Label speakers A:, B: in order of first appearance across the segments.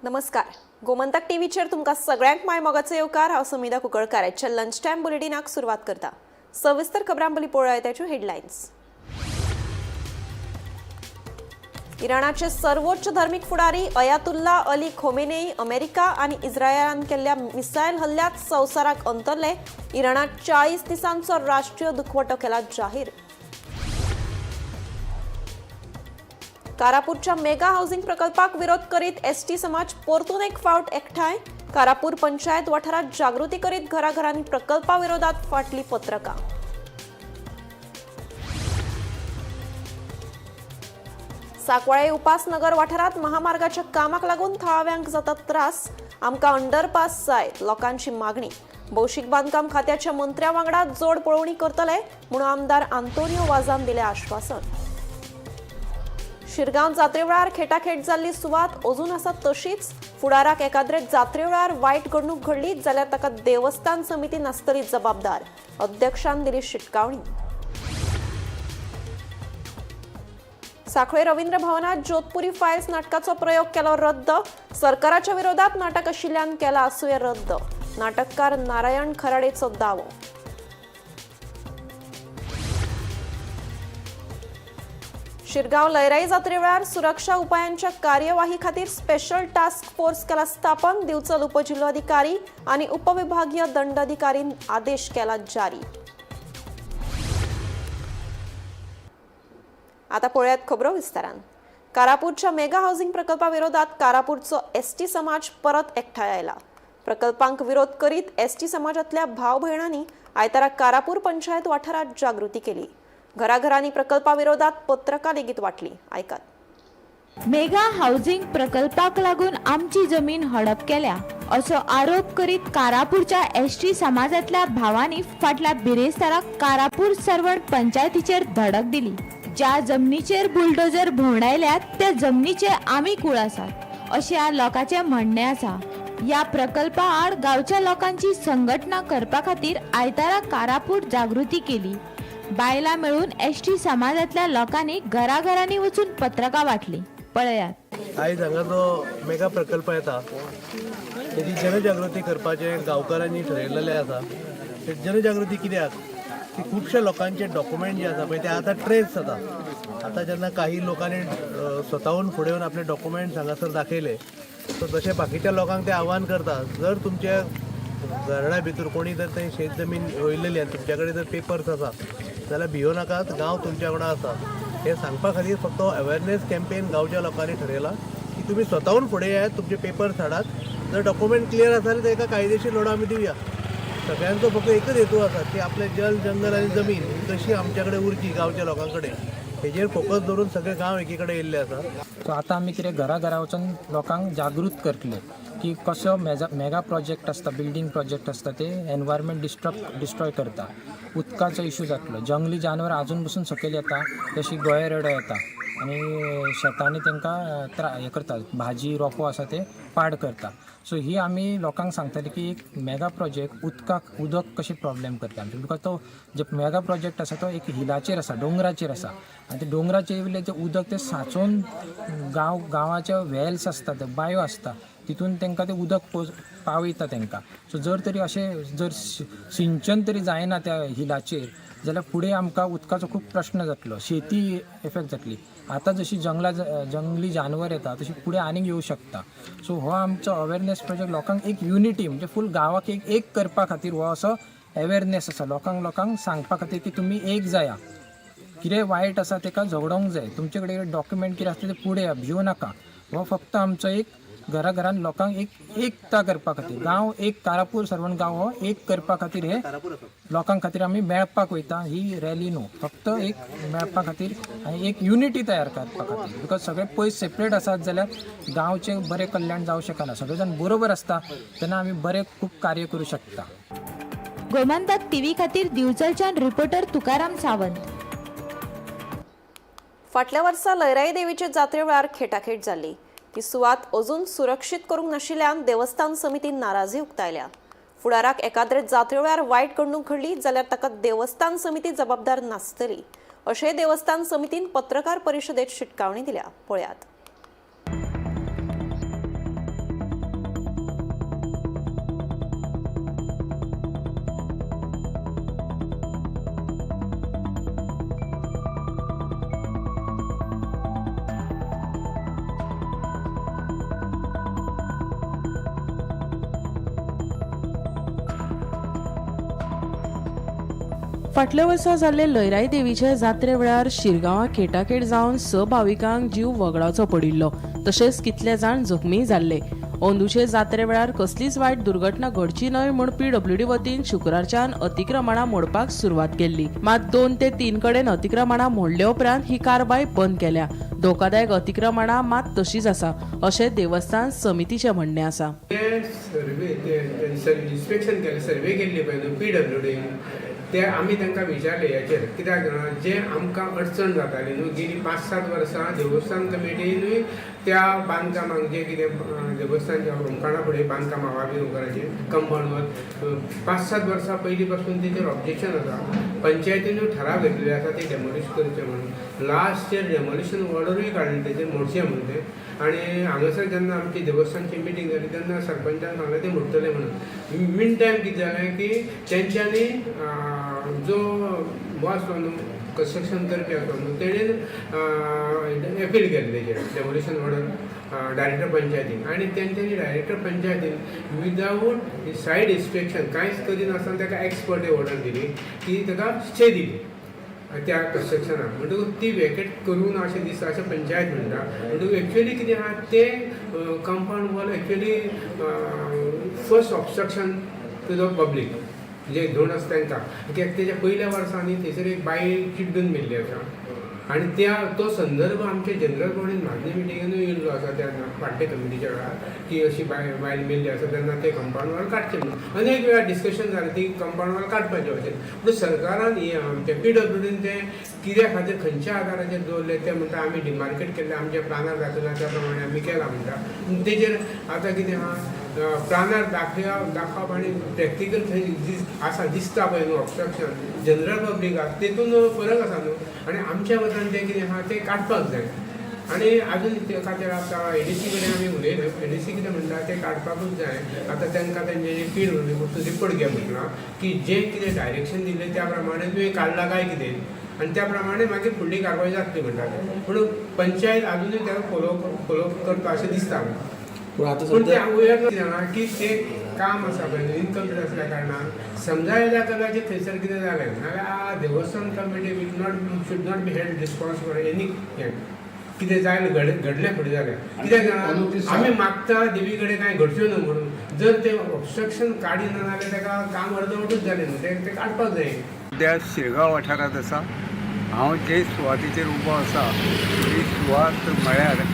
A: नमस्कार, गोमंतक टीव्हीचेर तुमकां सगळ्यांक माय मोगाचो येवकार. हांव समिधा कुंकळकार. आयच्या लंच टायम बुलेटिनाक सुरवात करता. सविस्तर खबरां पयलीं पळोवया त्याच्यो हेडलायन्स. इराणाचे सर्वोच्च धर्मीक फुडारी अयातुल्ला अली खोमेनेई अमेरिका आनी इस्रायलान केल्ल्या मिसायल हल्ल्यात संवसाराक अंतरले. इराणात 40 दिसांचो राष्ट्रीय दुखवटो केला जाहीर. कारापूरच्या मेगा हाऊसिंग प्रकल्पाक विरोध करीत एसटी समाज परतून एक फावट एकठांय. कारापूर पंचायत वाठारात जागृती करीत घराघरांनी प्रकल्पा विरोधात फाटली पत्रकां. साकवाळे उपासनगर वाठारात महामार्गाच्या कामाक लागून थळाव्यांक जातात त्रास. आमकां अंडरपास जाय, लोकांची मागणी. भौशीक बांदकाम खात्याच्या मंत्र्या वांगडा जोड पळोवणी करतले म्हणून आमदार आंतोनियो वाजान दिलें आश्वासन. शिरगांव जात्रे वेळार खेटाखेट जाल्ली सुवात अजून आसा तशीच. फुडाराक एकाद्रे जात्रे वेळार वायट घडणूक घडली जाल्यार ताका देवस्थान समिती नासतली जबाबदार, अध्यक्षान दिली शिटकावणी. साखळे रवींद्र भवनात जोधपुरी फायल्स नाटकाचो प्रयोग केलो रद्द. सरकाराच्या विरोधात नाटक आशिल्ल्यान केला आसुये रद्द, नाटककार नारायण खराडेचो दावो. शिरगांव लयराई जात्रे वेळार सुरक्षा उपायांच्या कार्यवाही खातीर स्पेशल टास्क फोर्स केला स्थापन. दिवचल उपजिल्होधिकारी आनी उपविभागीय दंडाधिकारीन आदेश केला जारी. आता पळयात खबरो विस्तारान. कारापूरच्या मेगा हाऊसिंग प्रकल्पा विरोधात कारापूरचो एसटी समाज परत एकठांय आयला. प्रकल्पांक विरोध करीत एसटी समाजातल्या भाव भयणांनी आयतारा कारापूर पंचायत वाठारात जागृती केली. घराघरांनी प्रकल्पा विरोधात पत्रकां लेगीत वाटली. आयकात.
B: मेगा हाऊसिंग प्रकल्पाक लागून आमची जमीन हडप केल्या असो आरोप करीत कारापूरच्या एसटी समाजातल्या भावांनी फाटल्या बिरेस्ताराक कारापूर सर्वण पंचायतीचेर धडक दिली. ज्या जमनीचेर बुलडोजर भोंवडायल्यात त्या जमनीचे आमी कूळ आसात अशें ह्या लोकांचें म्हणणें आसा. ह्या प्रकल्पा आड गांवच्या लोकांची संघटना करपा खातीर आयतारा कारापूर जागृती केली. बायलां मेळून एसटी समाजातल्या लोकांनी घराघरांनी वचून पत्रकां वाटली. पळयात.
C: आयज हांगा जो मेगा प्रकल्प येता तेजी जनजागृती करपाचें गांवकारांनी ठरयलेलें आसा. ते जनजागृती कित्याक की खुबशे लोकांचे डॉक्युमेंट जे आसा पळय ते आतां ट्रेस जाता. आतां जेन्ना काही लोकांनी स्वताहून फुडें येवन आपले डॉक्युमेंट्स हांगासर दाखयले, सो तशें बाकीच्या लोकांक ते आव्हान करता, जर तुमच्या घराण्या भितर कोणी जर ते शेत जमीन रोयलेली आनी तुमच्या कडेन जर पेपर्स आसा जाल्यार भियो नाकात, गांव तुमच्या वांगडा आसा. हें सांगपा खातीर फक्त अवेरनेस कॅम्पेन गांवच्या लोकांनी ठरयला की तुमी स्वताहून फुडें येयात, तुमचे पेपर्स हाडात, जर डॉक्युमेंट क्लियर आसा जाल्यार तेका कायदेशीर लढो आमी दिवया. सगळ्यांचो फक्त एकच हेतू आसा की आपलें जल, जंगल आनी जमीन ही कशी आमच्या कडेन उरची गांवच्या लोकां कडेन, हेजेर फोकस दवरून सगळे गांव एकी कडेन येयल्ले आसा.
D: सो आतां आमी कितें घरा घरा वचून लोकांक जागृत करतले की कसो मेगा प्रोजेक्ट आसता, बिल्डींग प्रोजेक्ट आसता, ते एनवायरमेंट डिस्ट्रॉय करता. उदकाचो इशू जातलो, जंगली जानवर आजून पसून सकयल येता, जशी गोये रेडो येता आनी शेतांनी तांकां हें करता, भाजी रोपो आसा ते पाड करता. सो ही आमी लोकांक सांगतले की एक मेगा प्रोजेक्ट उदकाक उदक कशें प्रॉब्लेम करता आमचें, because तो जे मेगा प्रोजेक्ट आसा तो एक हिलाचेर आसा, दोंगराचेर आसा आनी ते दोंगराचेर वयलें जें उदक तें सांचोवन गांवाचे वेल्स आसता, ते बायो आसता, तितून तांकां तें उदक पावयता तांकां. सो जर तरी अशें जर सिंचन तरी जायना त्या हिलाचेर जाल्यार फुडें आमकां उदकाचो खूब प्रश्न जातलो, शेती इफेक्ट जातली. आतां जशी जंगली जानवर येता तशी फुडें आनीक येवं शकता. सो हो आमचो अवेरनेस प्रोजेक्ट लोकांक एक युनिटी म्हणजे फूल गांवाक एक एक करपा खातीर हो असो अवेरनेस आसा. लोकांक सांगपा खातीर की तुमी एक जाया, कितें वायट आसा ताका झगडोंक जाय, तुमचे कडेन डॉक्युमेंट कितें आसता ते फुडें भिवू नाका. हो फक्त आमचो एक घरा घरान लोकांक एक एकता करपा खातीर, गांव एक कारापूर सर्वण गांव हो एक करपा खातीर हे लोकां खातीर आमी मेळपाक वयता. ही रॅली न्हू, फक्त एक मेळपा खातीर आनी एक युनिटी तयार करपा खातीर, because सगळे पयस सेपरेट आसात जाल्यार गांवचें बरें कल्याण जावं शकना. सगळे जाण बरोबर आसता तेन्ना आमी बरें खूब कार्य करूं शकता.
B: गोमंतक टीव्ही खातीर दिवचलच्यान रिपोर्टर तुकाराम सावंत.
A: फाटल्या वर्सा लयराई देवीचे जात्रे वेळार खेटाखेट जाल्ली. ती सुवात अजून सुरक्षीत करूंक नाशिल्ल्यान देवस्थान समितीन नाराजी उक्तायल्या. फुडाराक एकाद्रे जात्रे वेळार वायट घडणूक घडली जाल्यार ताका देवस्थान समिती जबाबदार नासतली अशें देवस्थान समितीन पत्रकार परिशदेत शिटकावणी दिल्या. पळयात.
E: फाटल्या वर्सा जाल्ले लयराई देवीचे जात्रे वेळार शिरगांवां खेटाखेट जावन 6 भाविकांक जीव वगडावचो पडिल्लो, तशेंच कितले जाण जखमीय जाल्ले. अंदूचे जात्रे वेळार कसलीच वायट दुर्घटना घडची न्हय म्हूण पीडब्ल्यूडी वतीन शुक्रारच्यान अतिक्रमणां मोडपाक सुरवात केल्ली. मात 2 ते 3 कडेन अतिक्रमणां मोडले उपरांत ही कारवाय बंद केल्या. धोकादायक अतिक्रमणां मात तशीच आसा अशें देवस्थान समितीचें म्हणणें आसा.
F: ते सर्वे ते इन्स्पेक्शन केलें, सर्वे केल्ली पळय न्हू पीडब्ल्यूडीन, ते आमी तांकां विचारले हेचेर कित्याक जाणा जे आमकां अडचण जाताली न्हू गेली 5-7 वर्सां देवस्थान कमिटीनूय त्या बांदकामाक जे कितें देवस्थानच्या होमखणा फुडें बांदकाम आहा ओंकाराचें कंपाउंड वॉल 5-7 वर्सां पयलीं पासून तेचेर ऑब्जेक्शन आसा. पंचायतीनूय ठराव घेतलेले आसा ते डेमोलिश करचें म्हणून. लास्ट इयर डेमोलिशन ऑर्डरूय काडली तेचेर मोडचें म्हणून तें. आनी हांगासर जेन्ना आमची देवस्थानची मिटींग जाली तेन्ना सरपंचान सांगलें ते मोडटले म्हणून. मीन टायम कितें जालें की तेंच्यांनी जो बॉस न्हू कन्स्ट्रक्शन करपी आसा न्हू तेणेन एपील केलें तेजेर डेमोलिशन ऑर्डर डायरेक्टर पंचायतीन, आनी तेंच्यांनी डायरेक्टर पंचायतीन विदावट सायड इन्स्पेक्शन कांयच करिनासतना ताका एक्सपर्ट ऑर्डर दिली की ताका स्टे दिली त्या कन्स्ट्रक्शनाक. म्हणटकूच ती वेकेट करूं ना अशें दिसता अशें पंचायत म्हणटा. म्हणटकूच एक्चुअली कितें आहा तें compound wall actually first obstruction to the public जे धोंड आसा तांकां, कित्याक तेज्या पयल्या वर्सा न्ही थंयसर एक बायल चिड्डून मेल्ली आसा आनी त्या तो संदर्भ आमच्या जनरल बॉडीन मागणी मिटिंगेनूय येयल्लो आसा त्या फाटल्या कमिटीच्या वेळार की अशी बायल मेल्ली आसा तेन्ना ते कंपाउंड वॉल काडचें म्हणून अनेक वेळार डिस्कशन जालें ती कंपाउंड वॉल काडपाचें अशें. पूण सरकारान आमच्या पीडब्ल्यूडीन तें कित्या खातीर खंयच्या आदाराचेर दवरलें तें म्हणटा आमी डिमार्केट केल्लें आमच्या प्लानार दाखयलां त्या प्रमाणे आमी केलां म्हणटा. तेजेर आतां कितें आहा प्लानार दाखोवप आनी प्रॅक्टिकल थंय आसा दिसता पळय न्हू ऑब्स्ट्रक्शन जनरल पब्लिकाक तेतून फरक आसा न्हू. आनी आमच्या मतान तें कितें आहा तें काडपाक जाय. आनी आजून ते खातीर आतां एडीसी कडेन आमी उलयले, एडीसी कितें म्हणटा तें काडपाकूच जाय. आतां तांकां तेंचे पीडब्ल्यूडी वचून रिपोर्ट घे म्हटलां की जें कितें डायरेक्शन दिल्लें त्या प्रमाणे तुवें काडलां काय कितें आनी त्या प्रमाणे मागीर फुडली कारवाय जातली म्हणटा. पूण पंचायत आजुनूय ताका फॉलो करता अशें दिसता आमकां. पूण तें वयर जाणा की तें काम आसा पळय इनकम्प्लीट आसल्या कारणान समजा येद्या कदाचित थंयसर कितें जालें नाल्यार देवस्थान committee will not should not be held responsible for any हें कितें जाय घडलें फुडें जाल्यार कित्याक जाणा आमी मागता देवी कडेन कांय घडच्यो न्हू म्हणून. जर तें ऑब्स्ट्रक्शन काडिना जाल्यार ताका काम अर्दवटूच जालें न्हू, तें काडपाक जाय.
G: सद्या शिरगांव वाठारांत आसा. हांव जे सुवातेचेर उबो आसा ती सुवात म्हळ्यार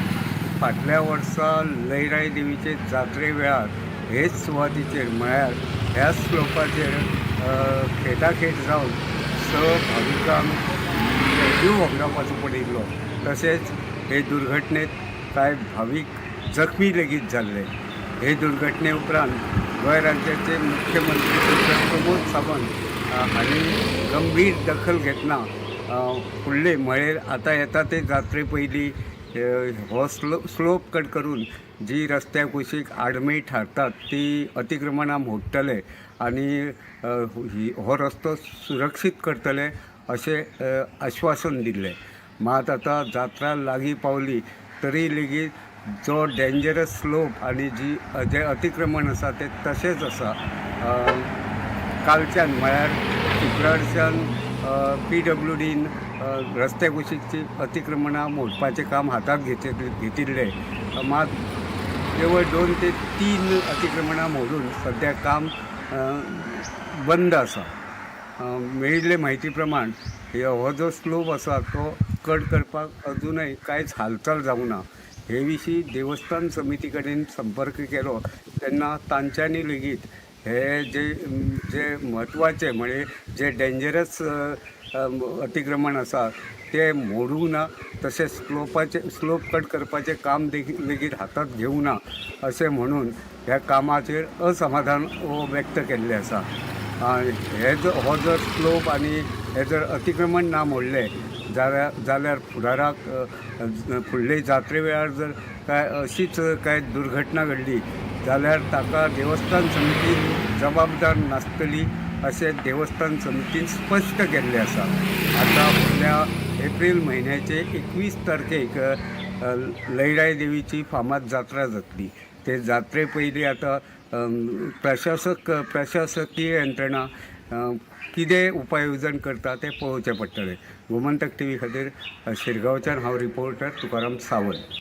G: फाटल्या वर्सा लयराई देवीचे जात्रे वेळार हेच सुवातेचेर म्हळ्यार ह्याच स्लोपाचेर खेटाखेट जावन 6 भाविकांक जीव वगडावपाचो पडिल्लो. तशेंच हे दुर्घटनेत कांय भावीक जखमी लेगीत जाल्ले. हे दुर्घटने उपरांत गोंय राज्याचे मुख्यमंत्री डॉक्टर प्रमोद सावंत हांणी गंभीर दखल घेतना फुडले म्हळ्यार आतां येता ते जात्रे पयलीं हो स्लोप कट करून जी रस्त्या कुशीक आडमेळी थारतात ती अतिक्रमणां मोडटले आनी हो रस्तो सुरक्षीत करतले अशें आश्वासन दिल्लें. मात आतां जात्रा लागीं पावली तरी लेगीत जो डेंजरस स्लोप आनी जी जें अतिक्रमण आसा तें तशेंच आसा. कालच्यान म्हळ्यार शुक्रारच्यान पीडब्ल्यूडीन रस्त्या कुशीकची अतिक्रमणां मोडपाचें काम हातांत घेतिल्लें. मात केवळ 2 ते 3 अतिक्रमणां मोडून सद्या काम बंद आसा. मेळिल्ले म्हायती प्रमाण हो जो स्लोप आसा तो कट करपाक अजुनय कांयच हालचाल जावंक ना. हे विशीं देवस्थान समिती कडेन संपर्क केलो तेन्ना तांच्यांनी लेगीत हे जे जे म्हत्वाचे म्हळे जे डेंजरस अतिक्रमण आसा ते मोडूंक ना, तशेंच स्लोप कट करपाचें काम लेगीत हातांत घेवंक ना अशें म्हणून ह्या कामाचेर असमाधान व्यक्त केल्लें आसा. हे हो जर स्लोप आनी हे जर अतिक्रमण ना मोडलें जाल्यार फुडाराक फुडले जात्रे वेळार जर काय अशीच काय दुर्घटना घडली जाल्यार ताका देवस्थान समिती जबाबदार नासतली अशें देवस्थान समितीन स्पश्ट केल्लें आसा. आतां फुडल्या एप्रील म्हयन्याचे 21 तारखेक लयराई देवीची फामाद जात्रा जातली. ते जात्रे पयलीं आतां प्रशासकीय यंत्रणा कितें उपाय येवजण करता तें पळोवचें पडटलें. गोमंतक टी व्ही खातीर शिरगांवच्यान हांव रिपोर्टर तुकाराम सावंत.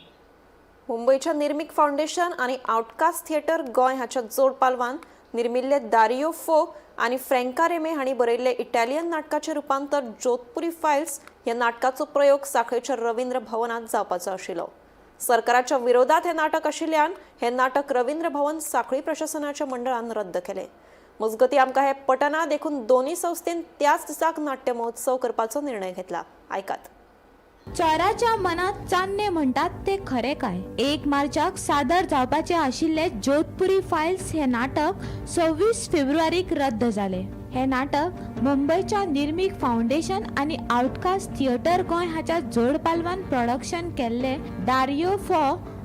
A: मुंबयच्या निर्मीक फावंडेशन आनी आउटकास्ट थिएटर गोंय हाच्या जोड पालवान निर्मिल्ले दारियो फो आनी फ्रँका रेमे हांणी बरयल्ले इटालियन नाटकाचें रुपांतर जोधपुरी फायल्स ह्या नाटकाचो प्रयोग सांखळेच्या रवींद्र भवनांत जावपाचो आशिल्लो. सरकाराच्या विरोधात हें नाटक आशिल्ल्यान हें नाटक रवींद्र भवन सांखळी प्रशासनाच्या मंडळान रद्द केलें. मजगतीं आमकां हें पटना देखून दोनूय संस्थेन त्याच दिसाक नाट्य महोत्सव करपाचो निर्णय घेतला. आयकात.
B: चोराच्या मनात चान्ने म्हणटात ते खरें काय? 1 मार्चाक सादर जावपाचे आशिल्ले जोधपुरी फायल्स हे नाटक 26 फेब्रुवारीक रद्द जाले. हे नाटक मुंबयच्या निर्मीक फावंडेशन आनी आउटकास्ट थिएटर गोंय हाच्या जोडपालवान प्रोडक्शन केल्ले दारियो फो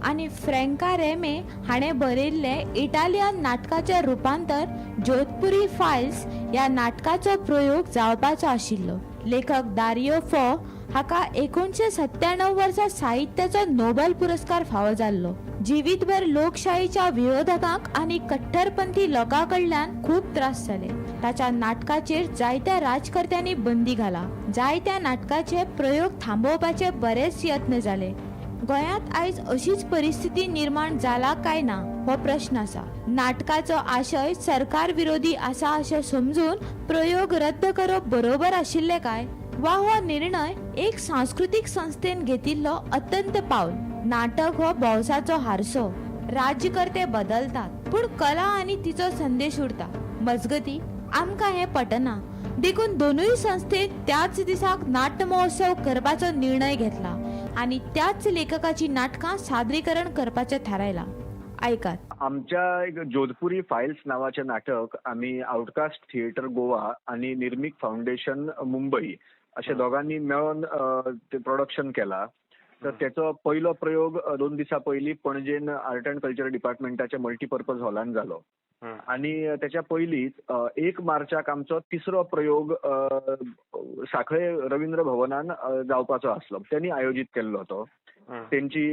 B: आनी फ्रँका रेमे हाणें बरयल्ले इटालियन नाटकाचें रुपांतर जोधपुरी फायल्स ह्या नाटकाचो प्रयोग जावपाचो आशिल्लो. लेखक दारियो फो हाका 1997 वर्सा साहित्याचो नोबेल पुरस्कार फावो जाल्लो. जिवीतभर लोकशाहीच्या विरोधकांक आनी कट्टरपंथी लोकां कडल्यान खूब त्रास जाले. ताच्या नाटकाचेर जायत्या राजकर्त्यांनी बंदी घाला. जायत्या नाटकाचे प्रयोग थांबोवपाचे बरेच यत्न जाले. गोंयांत आयज अशीच परिस्थिती निर्माण जाला काय ना हो प्रश्न आसा. नाटकाचो आशय सरकार विरोधी आसा अशें समजून प्रयोग रद्द करप बरोबर आशिल्लें काय, वा हो निर्णय एक सांस्कृतीक संस्थेन घेतिल्लो अत्यंत पावल? नाटक हो भौसाचो हारसो. राज्यकर्ते बदलतात पूण कला आनी तिचो संदेश उरता. मजगती आमकां हें पटना देखून दोनूय संस्थेन त्याच दिसाक नाट्य महोत्सव करपाचो निर्णय घेतला आनी त्याच लेखकाची नाटकां सादरीकरण करपाचें थारायलां. आयकात.
H: आमच्या एक जोधपुरी फायल्स नावाचें नाटक आमी आउटकास्ट थिएटर गोवा आनी निर्मीक फावंडेशन मुंबई अशे दोगांनी मेळोन ते प्रोडक्शन केला. तर तेचो पयलो प्रयोग 2 दिसां पयलीं पणजेन आर्ट अँड कल्चर डिपार्टमेंटाच्या मल्टीपर्पज हॉलान जालो आनी त्याच्या पयलींच 1 मार्चाक आमचो तिसरो प्रयोग सांखळे रवींद्र भवनान जावपाचो आसलो. त्यांनी आयोजीत केल्लो तो. तेंची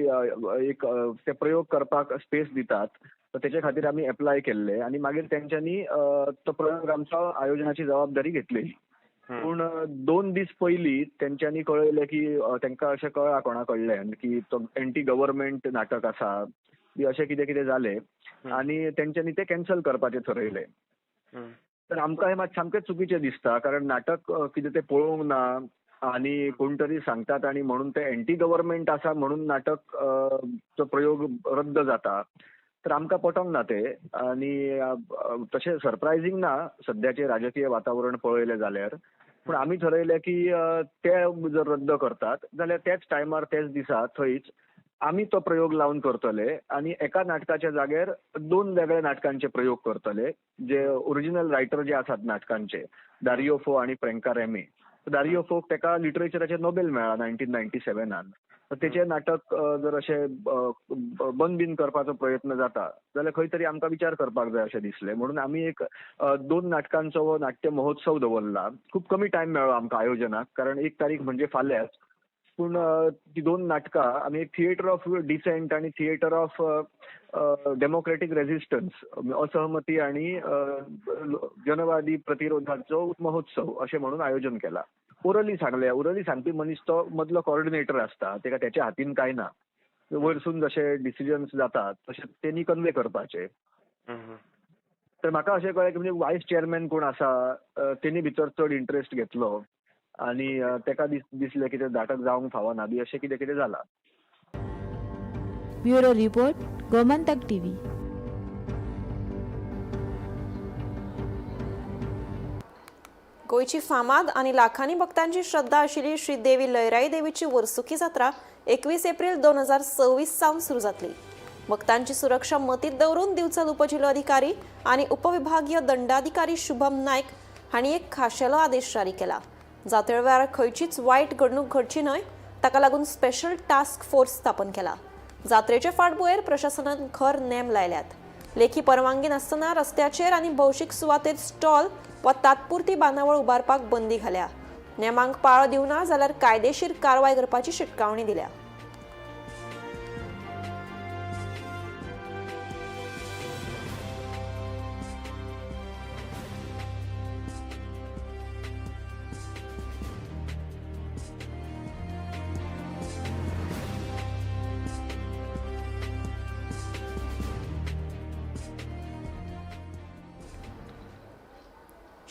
H: एक ते प्रयोग करपाक स्पेस दितात, तर तेचे खातीर आमी एप्लाय केल्ले आनी मागीर तेंच्यांनी तो प्रयोग आमचो आयोजनाची जबाबदारी घेतलेली. पूण 2 दीस पयलीं तेंच्यांनी कळयलें की तेंकां अशें कळ्ळां कोणा कडल्यान की तो एंटी गव्हर्मेंट नाटक आसा बी अशें कितें कितें जालें आनी तेंच्यांनी तें कॅन्सल करपाचें थरयलें. तर आमकां हें मात सामकें चुकीचें दिसता, कारण नाटक कितें तें पळोवंक ना आनी कोण तरी सांगतात आनी म्हणून तें एंटी गव्हर्मेंट आसा म्हणून नाटक तो प्रयोग रद्द जाता. तर आमकां पटोंक ना तें आनी तशें सरप्रायझींग ना सद्याचें राजकीय वातावरण पळयलें जाल्यार. पूण आमी थरयलें की ते जर रद्द करतात जाल्यार त्याच टायमार त्याच दिसा थंयच आमी तो प्रयोग लावन करतले आनी एका नाटकाच्या जाग्यार 2 वेगळ्या नाटकांचे प्रयोग करतले, जे ओरिजिनल रायटर जे आसात नाटकांचे, दारियो फो आनी फ्रँका रेमे. दारियो फोक तेका लिटरेचराचें नोबेल मेळ्ळा 1997. तेचें नाटक जर अशें बंद बीन करपाचो प्रयत्न जाता जाल्यार खंय तरी आमकां विचार करपाक जाय अशें दिसलें. म्हणून आमी एक 2 नाटकांचो हो नाट्य महोत्सव दवरला. खूब कमी टायम मेळ्ळो आमकां आयोजनाक, कारण 1 तारीख म्हणजे फाल्यांच. पूण ती 2 नाटकां आमी एक थिएटर ऑफ डिसेंट आनी थिएटर ऑफ डेमोक्रेटीक रेजिस्टन्स, असहमती आनी जनवादी प्रतिरोधाचो महोत्सव अशें म्हणून आयोजन केला. ओरली सांगलें, ओरली सांगपी मनीस तो मदलो कॉर्डिनेटर आसता, तेका तेच्या हातीन कांय ना, वयरसून जशे डिसिजन्स जातात तशें तेणी कन्वे करपाचे. तर म्हाका अशें कळ्ळें की म्हणजे वायस चेअरमॅन कोण आसा तेणी भितर चड इंट्रस्ट घेतलो आनी तेका दिसलें की तें नाटक जावंक फावना बी अशें कितें कितें जालां.
B: Bureau report, Gomantak TV.
A: गोंयची फामाद आनी लाखांनी भक्तांची श्रद्धा आशिल्ली श्री देवी लयराई देवीची वर्सुकी जात्रा 21 एप्रिल 2026 सावन सुरू जातली. भक्तांची सुरक्षा मतींत दवरून दिवचल उपजिल्होधिकारी आनी उपविभागीय दंडाधिकारी शुभम नायक हांणी एक खाशेलो आदेश जारी केला. जात्रे वेळार खंयचीच वायट घडणूक घडची न्हय ताका लागून स्पेशल टास्क फोर्स स्थापन केला. जात्रेचे फाटभुंयेर प्रशासनान खर नेम लायल्यात. लेखी परवानगी नासतना रस्त्याचेर आनी भौशीक सुवातेर स्टॉल वा तात्पुरती बांदावळ उबारपाक बंदी घाल्या. नेमांक पाळो दिवना जाल्यार कायदेशीर कारवाय करपाची शिटकावणी दिल्या.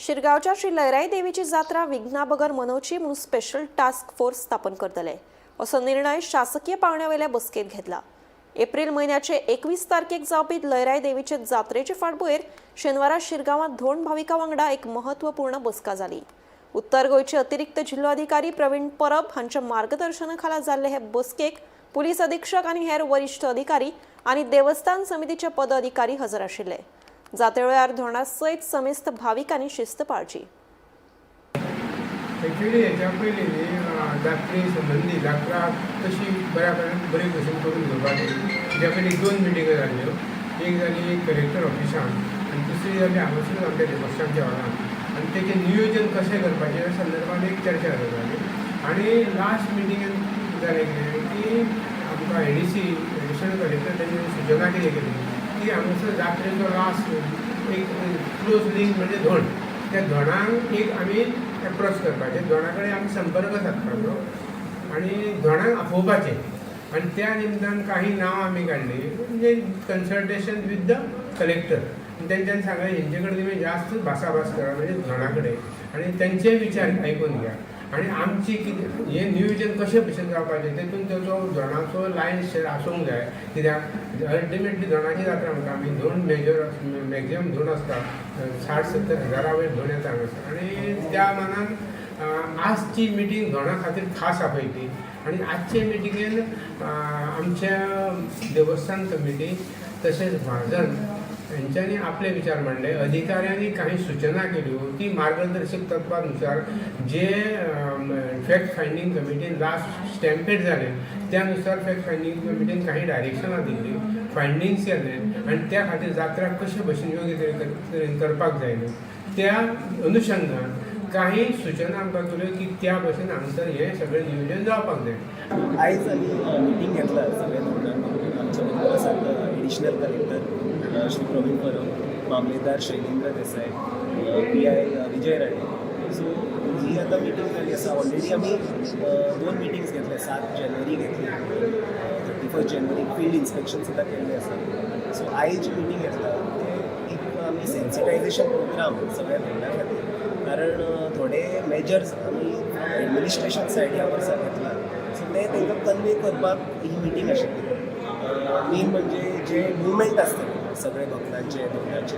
A: शिरगांवच्या श्री लयराई देवीची जात्रा विघ्नाबगर मनोवची म्हणून स्पेशल टास्क फोर्स स्थापन करतले असो निर्णय शासकीय पावंड्यावेल्या बसकेत घेतला. एप्रिल म्हयन्याचे 21 तारखेक जावपी लयराई देवीचे जात्रेचे फाटभुंयेर शेनवारा शिरगांवात धोंड भाविकां वांगडा एक महत्वपूर्ण बसका जाली. उत्तर गोंयचे अतिरिक्त जिल्लोधिकारी प्रवीण परब हांच्या मार्गदर्शनाखाला जाल्ले हे बसकेक पुलीस अधीक्षक आनी हेर वरिश्ठ अधिकारी आनी देवस्थान समितीचे पदाधिकारी हजर आशिल्ले. जात्रे वेळार धोंडा सयत समेस्त भाविकांनी शिस्त पाळची.
F: एक्चुली हेच्या पयलीं न्ही जात्रे संबंदी जात्रा कशी बऱ्या बरे भशेन करून घेवपाची तेच्या पयलीं दोन मिटिंग्यो जाल्ल्यो. एक जाली कलेक्टर ऑफिसान आनी दुसरी जाली हांगासरूच आमच्या देवस्थानच्या हॉलान, आनी तेचें नियोजन कशें करपाचें ह्या संदर्भान एक चर्चा जाली. आनी लास्ट मिटिंगेन जालें कितें की आमकां एडीसी एडिशनल कलेक्टर तेणी सुचना कितें केली की हांगासर जात्रेचो लास्ट एक क्लोज लिंक म्हणजे धोंड, त्या धोंडांक एक आमी एप्रोच करपाचें, धोंडा कडेन आमी संपर्क सादपाचो आनी धोंडांक आपोवपाचें. आनी त्या निमतान काही नांवां आमी काडलीं, म्हणजे कन्सल्टेशन विथ the collector. तेंच्यांनी सांगलें हेंचे कडेन तुमी जास्त भासाभास करा, म्हणजे धोंडा कडेन, आनी तेंचे विचार आयकून घ्या आनी आमची कितें हें नियोजन कशें भशेन जावपाचें तेतून तेचो धोंडाचो लायन शेर आसूंक जाय. कित्याक अल्टिमेटली धोंडाची जात्रा म्हणटा आमी, धोंड मेजर मॅक्झिमम धोंड आसता 60-70 हजारा वयर धोंड येता हांगासर. आनी त्या मानान आजची मिटींग धोंडा खातीर खास आपयली. आनी आजचे मिटिंगेन आमच्या देवस्थान कमिटी तशेंच म्हाजन हेंच्यांनी आपले विचार मांडले, अधिकाऱ्यांनी काही सुचना केल्यो ती मार्गदर्शक तत्वानुसार जे फॅक्ट फायंडींग कमिटीन लास्ट स्टॅम्पेड जालें त्या नुसार फॅक्ट फायंडींग कमिटीन काही डायरेक्शनां दिल्ली, फायंडींग्स केले आनी त्या खातीर जात्रा कशे भशेन योग्य तरेन करपाक जाय न्हू त्या अनुशंगान काही सुचना आमकां केल्यो की त्या भशेन हांगासर हें सगळें नियोजन जावपाक जाय.
I: आयज आमी मिटींग घेतला सगळ्या धोरणां. आमच्या बरोबर आसात एडिशनल कलेक्टर श्री प्रवीण परब, मामलेदार Shailendra Desai, PI Vijay Rane. So ही आतां मिटींग जाली आसा. ऑलरेडी आमी 2 मिटिंग्स घेतले, 7 जानेवारी घेतली, 31 जानेवारी फिल्ड इन्स्पेक्शन सुद्दां केल्लें आसा. सो आयज जी मिटींग घेतला ते एक आमी सेन्सिटायझेशन प्रोग्राम सगळ्या धोरणां खातीर, कारण थोडे मेजर्स आमी एडमिनिस्ट्रेशन सायड ह्या वर्सा घेतला, सो ते तांकां कन्वे करपाक ही मिटींग आशिल्ली. मेन म्हणजे जे मुवमेंट आसतले सगळे भक्तांचे धोंडाचे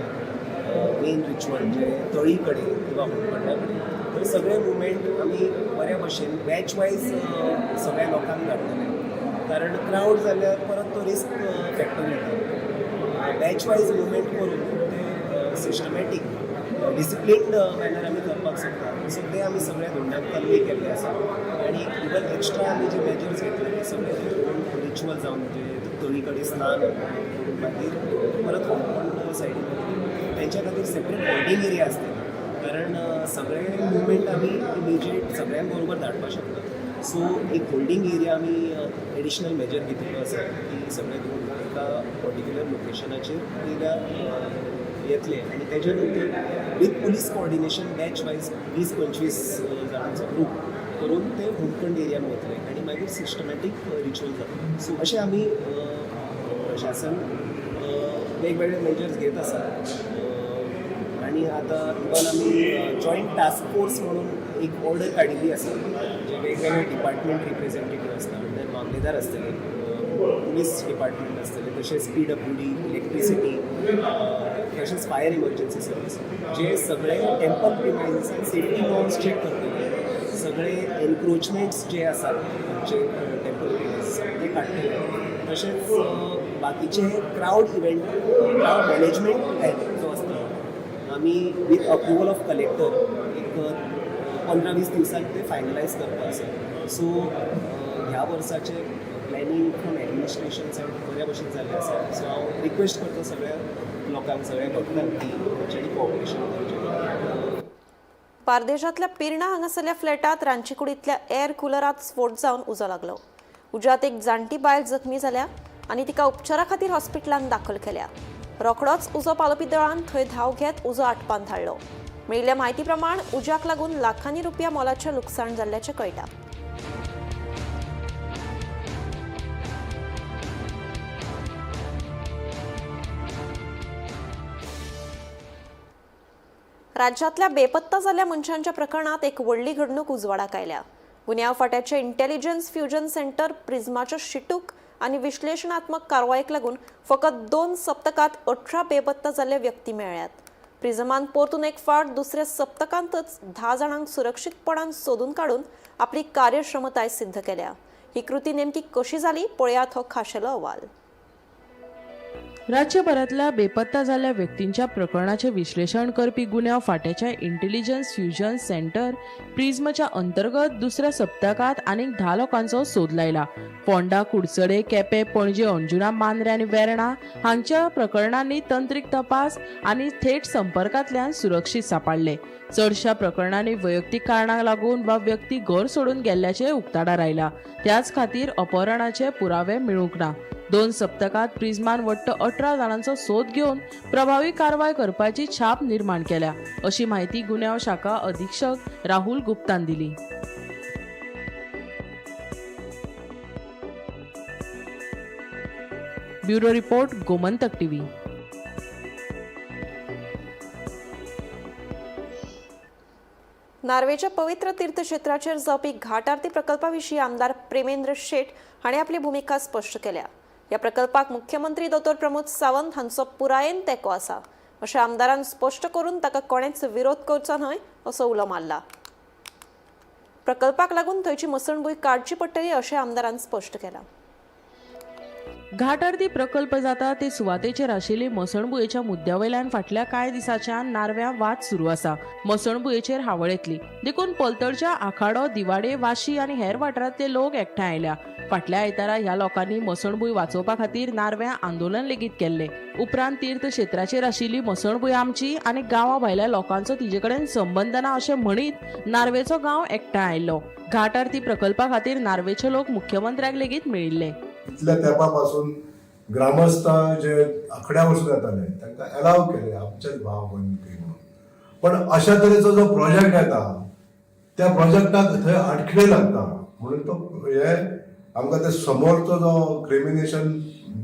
I: मेन रिच्युअल जे तळी कडेन किंवा होमखंडा कडेन, थंय सगळे मुवमेंट आमी बऱ्या भशेन बॅच वायज सगळ्या लोकांक धाडटले, कारण क्रावड जाल्यार परत तो रिस्क फॅक्टर येता. बॅच वायज मुवमेंट करून ते सिस्टमॅटीक डिसिप्लिन्ड मॅनर आमी करपाक शकता. सो ते आमी सगळ्या धोंडांक कन्वे केल्ले आसा. आनी इवन एक्स्ट्रा आमी जे मेजर्स घेतले ते सगळे रिच्युअल जावन म्हणजे तळी कडेन स्नान करून मागीर परत होमखंड सायडीन वतले, तेंच्या खातीर सेपरेट होल्डींग एरिया आसतली, कारण सगळे मुवमेंट आमी इमिजिएट सगळ्यांक बरोबर धाडपाक शकना. सो एक होल्डींग एरिया आमी एडिशनल मेजर घेतिल्लो आसा की सगळे धोंड एका पर्टिक्युलर लोकेशनाचेर एरिया येतले आनी तेच्या नंतर with police coordination batch wise 20-25 जाणांचो ग्रूप करून ते होमखंड एरियान वतले आनी मागीर सिस्टमॅटीक रिच्युअल जातले. सो अशें आमी प्रशासन वेगवेगळे मेजर्स घेत आसा. आनी आतां इवन आमी जॉयंट टास्क फोर्स म्हणून एक ऑर्डर काडिल्ली आसा, जे वेगवेगळे डिपार्टमेंट रिप्रेझेंटेटीव आसता, अंडर मामलेदार आसतले, पुलीस डिपार्टमेंट आसतले, तशेंच PWD, इलेक्ट्रिसिटी, तशेंच फायर इमर्जन्सी सर्वीस, जे सगळे टेम्पल प्रिमायसीसान सेफ्टी नॉर्म्स चॅक करतले, सगळे एनक्रोचमेंट्स जे आसात आमचे टेम्पल प्रिमायसीसान ते काडटले, तशेंच बाकीचे crowd event crowd management plan जो आसता आमी विथ अप्रुवल ऑफ कलेक्टर एक 15-20 दिवसांत ते फायनलायज करपा आसा. सो ह्या वर्साचे प्लॅनिंग फ्रॉम एडमिनिस्ट्रेशन सायड बऱ्या भशेन जाल्लें आसा. सो हांव रिक्वेस्ट करता सगळ्या लोकांक, सगळ्या भक्तांक की तेंच्यांनी कॉपरेशन करचें.
A: बार्देशांतल्या पिर्णा हांगासरल्या फ्लॅटात रांदचेकुडींतल्या एअर कुलरात स्फोट जावन उजो लागलो. उज्यांत एक जाणटी बायल जखमी जाल्या आनी तिका उपचारा खातीर हॉस्पिटलांत दाखल केल्या. रोखडोच उजो पालोवपी दळान थंय धांव घेत उजो आटपान धाडलो. मेळिल्ल्या म्हायती प्रमाण उज्याक लागून लाखांनी रुपया मोलाचें लुकसाण जाल्ल्याचें कळटा. राज्यांतल्या बेपत्ता जाल्ल्या मनशांच्या प्रकरणात एक व्हडली घडणूक उजवाडाक आयल्या. गुन्यांव फांट्याचे इंटेलिजन्स फ्युजन सेंटर प्रिझमाच्या शिटूक आनी विश्लेशणात्मक कारवायेक लागून फकत 2 सप्तकात 18 बेपत्ता जाल्ले व्यक्ती मेळ्ळ्यात. प्रिझमान परतून एक फावट दुसऱ्या सप्तकांतच 10 जाणांक सुरक्षीतपणान सोदून काडून आपली कार्यक्षमताय सिद्ध केल्या. ही कृती नेमकी कशी जाली पळयात हो खाशेलो अहवाल.
E: राज्यभरातल्या बेपत्ता जाल्ल्या व्यक्तींच्या प्रकरणाचे विश्लेषण करपी गुन्यांव फांट्याच्या इंटेलिजन्स फ्युजन सेंटर प्रिझमच्या अंतर्गत दुसऱ्या सप्तकात आनीक 10 लोकांचो सोद लायला. फोंडा, कुडचडे, केपें, पणजे, अंजुना, मांद्रे आनी वेर्णा हांच्या प्रकरणांनी तंत्रीक तपास आनी थेट संपर्कांतल्यान सुरक्षीत सांपडले. चडशा प्रकरणांनी वैयक्तीक कारणांक लागून वा व्यक्ती घर सोडून गेल्ल्याचें उक्ताडार आयला. त्याच खातीर अपहरणाचे पुरावे मेळूंक ना. 2 सप्तकात प्रिझमान वट्ट 18 जाणांचो सोद घेवन प्रभावी कारवाय करपाची छाप निर्माण केल्या, अशी माहिती गुन्यांव शाखा अधीक्षक राहुल गुप्तान दिली. Bureau report, Gomantak TV.
A: नार्वेच्या पवित्र तीर्थक्षेत्राचेर जावपी घाट आरती प्रकल्पा विशीं आमदार प्रेमेंद्र शेट हांणी आपली भुमिका स्पश्ट केल्या. ह्या प्रकल्पाक मुख्यमंत्री दोतोर प्रमोद सावंत हांचो पुरायेन तेंको आसा अशें आमदारान स्पश्ट करून ताका कोणेच विरोध करचो न्हय असो उलो मारला. प्रकल्पाक लागून थंयची मसणभूंय काडची पडटली अशें आमदारान स्पश्ट केलां.
E: घाट आरती प्रकल्प जाता ते सुवातेचेर आशिल्ली मसणभुंयेच्या मुद्द्या वयल्यान फाटल्या कांय दिसांच्यान नार्व्यां वाद सुरू आसा. मसणभुंयेचेर हावळ येतली देखून पलतडच्या आखाडो, दिवाडे, वाशी आनी हेर वाठारांतले लोक एकठांय आयल्या. फाटल्या आयतारा ह्या लोकांनी मसणभूंय वाचोवपा खातीर नार्व्यां आंदोलन लेगीत केल्लें. उपरांत तीर्थक्षेत्राचेर आशिल्ली मसणभूंय आमची आनी गांवा भायल्या लोकांचो तिजे कडेन संबंद ना अशें म्हणीत नार्वेचो गांव एकठांय आयलो. घाट आरती प्रकल्पा खातीर नार्वेचे लोक मुख्यमंत्र्याक लेगीत मेळिल्ले.
J: इतल्या तेंपा पासून ग्रामस्थ जे आखड्या वचून येताले तांकां एलाव केले आमचेच भाव भयण म्हणून, पण अशा तरेचो जो प्रोजेक्ट येता त्या प्रोजेक्टाक थंय आडखळी लागता म्हणून तो हे आमकां ते समोरचो जो क्रिमिनेशन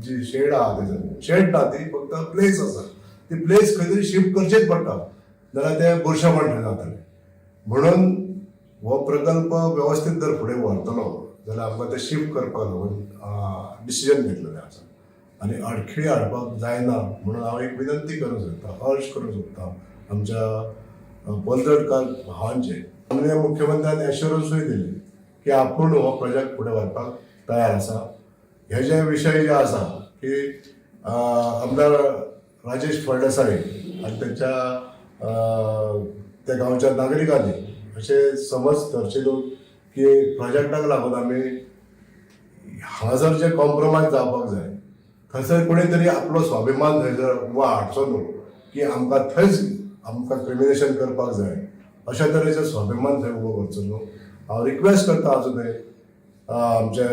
J: जी शेड आहा तेजो शेड ना, ती फक्त प्लेस आसा, ती प्लेस खंय तरी शिफ्ट करचीच पडटा, नाल्यार ते बुरशेपण थंय जातलें. म्हणून हो प्रकल्प वेवस्थीत जर फुडें व्हरतलो जाल्यार आमकां ते शिफ्ट करपाक लागून डिसिजन घेतलेलें आसा आनी आडखळी हाडपाक जायना म्हणून हांव एक विनंती करूंक सोदतां, अर्ज करूंक सोदतां आमच्या पलतडकार भावांचे. माननीय मुख्यमंत्र्यान एश्योरन्सूय दिली की आपूण हो प्रोजेक्ट फुडें व्हरपाक तयार आसा. हे जे विशय जे आसा की आमदार राजेश फळदेसाय आनी तेंच्या त्या गांवच्या नागरिकांनी अशें समज धरचे न्हू की प्रोजेक्टाक लागून आमी हांगासर जे कॉम्प्रोमायज जावपाक जाय थंयसर कोणी तरी आपलो स्वाभिमान थंयसर उबो हाडचो न्हू की आमकां थंयच आमकां क्रिमिनेशन करपाक जाय अशा तरेचो स्वाभिमान थंय उबो करचो न्हू. हांव रिक्वेस्ट करता आजुनूय आमचे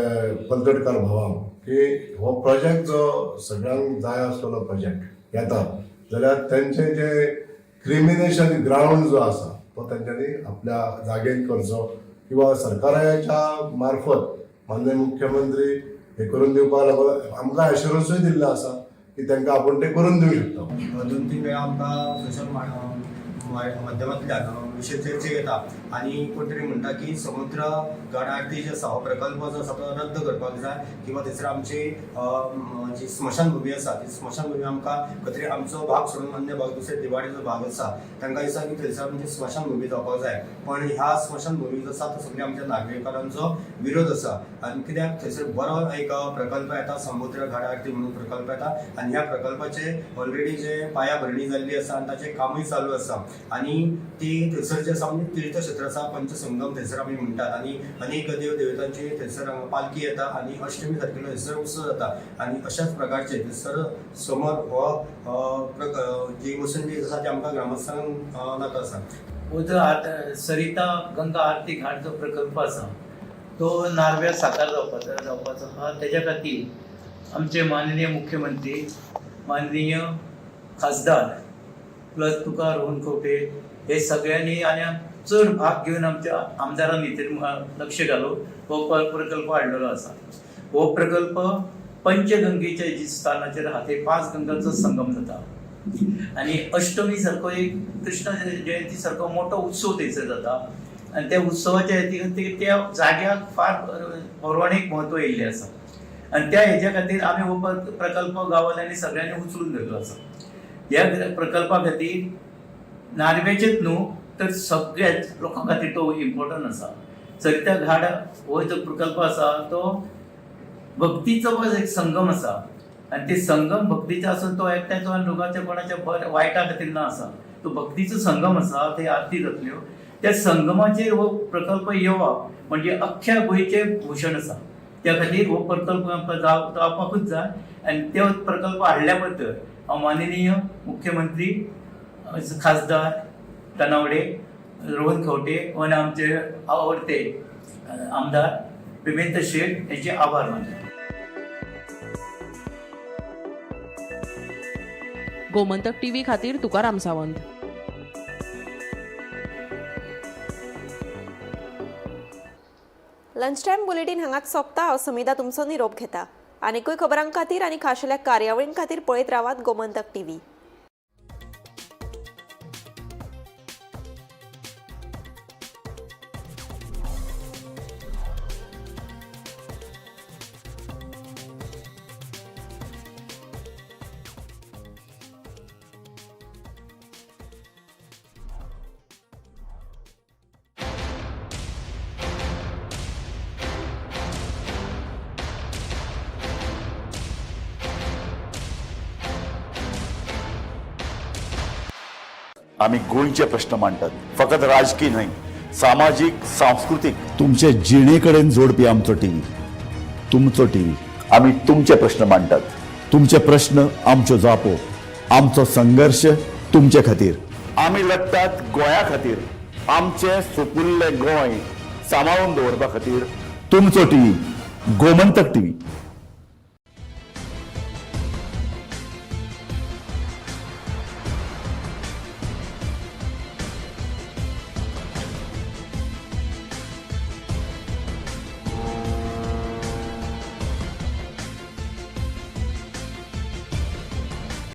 J: पलतडकार भावांक की हो प्रोजेक्ट जो सगळ्यांक जाय आसलेलो प्रोजेक्ट येता जाल्यार तेंचे जे क्रिमिनेशन ग्रावंड जो आसा तो तेंच्यांनी आपल्या जागेन करचो किंवा सरकाराच्या मार्फत माननीय मुख्यमंत्री हे करून दिवपाक लागून आमकां एश्योरन्सूय दिल्लो आसा की तांकां आपूण ते करून दिवं शकता.
K: 2-3 वेळा आमकां सोशल माध्यमांतल्यान विशय चर्चेक येता आनी कोण तरी म्हणटा की समुद्र घाट आरती जी आसा हो प्रकल्प जो आसा तो रद्द करपाक जाय किंवा थंयसर आमची जी स्मशानभुमी आसा ती स्मशानभुमी आमकां खंय तरी आमचो भाग सोडून अन्य भाग दुसरे दिवाडीचो भाग आसा तांकां दिसता की थंयसर आमची स्मशानभुमी जावपाक जाय. पण ह्या स्मशानभुमी जो आसा तो सगळे आमच्या नागरिकांचो विरोध आसा आनी कित्याक थंयसर बरो एक प्रकल्प येता, समुद्र घाट आरती म्हणून प्रकल्प येता आनी ह्या प्रकल्पाचे ऑलरेडी जे पाया भरणी जाल्ली आसा आनी ताचें कामूय चालू आसा आनी ती थंयसर जे आसा म्हणजे तीर्थक्षेत्र आसा, पंचसंगम थंयसर आमी म्हणटात आनी अनेक देव देवतांची थंयसर पालखी येता आनी अष्टमी सारकिल्लो थंयसर उत्सव जाता आनी अशाच प्रकारचे थंयसर समोर हो जी मसंडी आसा ती आमकां ग्रामस्थांक नाका आसा.
L: उदक आतां सरिता गंगा आरती घाट जो प्रकल्प आसा तो नार्व्या साकार जावपाचो आहा. तेज्या खातीर आमचे माननीय मुख्यमंत्री, माननीय खासदार प्लस तुका रोहन खंवटे हे सगळ्यांनी आनी चड भाग घेवन आमच्या आमदारांनी तरी लक्ष घालून हो प्रकल्प हाडलेलो आसा. हो प्रकल्प पंचगंगेच्या जी स्थानाचेर आहा ते 5 गंगाचो संगम जाता. आनी अष्टमी सारको एक कृष्ण जयंती सारको मोठो उत्सव थंयसर जाता आनी त्या उत्सवाच्या हेती त्या जाग्याक फार पौराणीक म्हत्व येयल्लें आसा आनी त्या हेज्या खातीर आमी हो प्रकल्प गांवांनी सगळ्यांनी उचलून धरलो आसा. ह्या प्रकल्पा खातीर नार्वेचेच न्हू तर सगळ्याच लोकां खातीर तो इम्पॉर्टंट आसा. सरिता घाट हो जो प्रकल्प आसा तो भक्तीचो एक संगम आसा आनी ते संगम भक्तीचो आसून तो एकट्याचो आनी लोकांच्या कोणाच्या बऱ्या वायटा खातीर ना आसा, तो भक्तीचो संगम आसा. थंय आरती जातल्यो, त्या संगमाचेर हो प्रकल्प येवप म्हणजे अख्ख्या गोंयचें भूशण आसा. त्या खातीर हो प्रकल्प आमकां जावपाकूच जाय आनी तो प्रकल्प हाडल्या बद्दल हांव माननीय मुख्यमंत्री खासदार तनावडे, रोहन खंवटे आनी आमचे आवडते आमदार पिमेंत शेट हेचे आभार मानता.
E: गोमंतक टीव्ही खातीर Tukaram Sawant.
A: Lunch time bulletin हांगाच सोंपता. हांव समिता तुमचो निरोप घेता. आनीकूय खबरां खातीर आनी खाशेल्या कार्यावळीं खातीर पळयत रावात गोमंतक टीव्ही.
M: आमी गोंयचे प्रश्न मांडटात, फकत राजकीय न्हय, सामाजीक, सांस्कृतीक, तुमचे जिणे कडेन जोडपी आमचो टीव्ही, तुमचो टीव्ही. आमी तुमचे प्रश्न मांडटात, तुमचे प्रश्न आमच्यो जापो, आमचो संघर्श तुमचे खातीर. आमी लढटात गोंया खातीर, आमचें सुपुल्लें गोंय सांबाळून दवरपा खातीर. तुमचो टीव्ही, गोमंतक टीव्ही.